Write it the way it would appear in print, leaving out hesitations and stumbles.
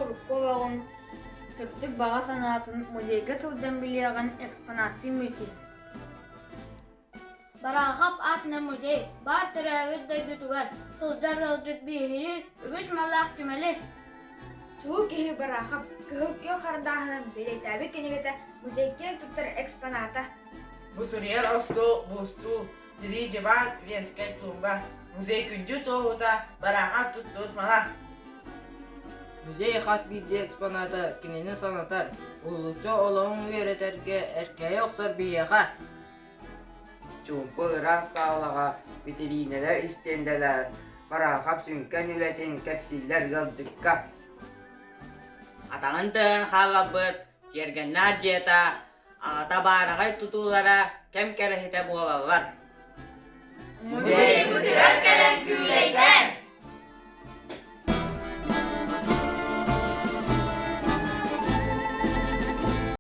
урукку олоҕун, сырдык баҕа санаатын музейга сылдьан билиэҕин экспонаттыын билсиһин. Бараахап аатынан музей баар төрөөбүт дойдутугар сылдьар ыалдьыт биһириир үгүс маллаах түмэли. Чулуу киһи Бараахап кыһыл күөх харандааһынан бэлиэтээбит кинигэтэ музей киэн туттар экспоната. Бу суруйар остуол, бу устуул, тирии дьыбаан, венскэй туумба, музей күндү туоһута, Бараахап туттубут мала. Музей хас биирдии экспоната кинини санатар, уһулуччу олоҕун үөрэтэргэ эркээйи охсор биһиэхэ. Чуумпу ыраас саалаҕа битириинэлэр истиэндэлэр Бараахап сүҥкэн үлэтин кэпсииллэр ыалдьыкка. Атаҕын тыаһын хаалларбыт тиэргэннээх дьиэтэ, аҕата баараҕай тутуулара кэм кэрэһитэ буолаллар. Музей!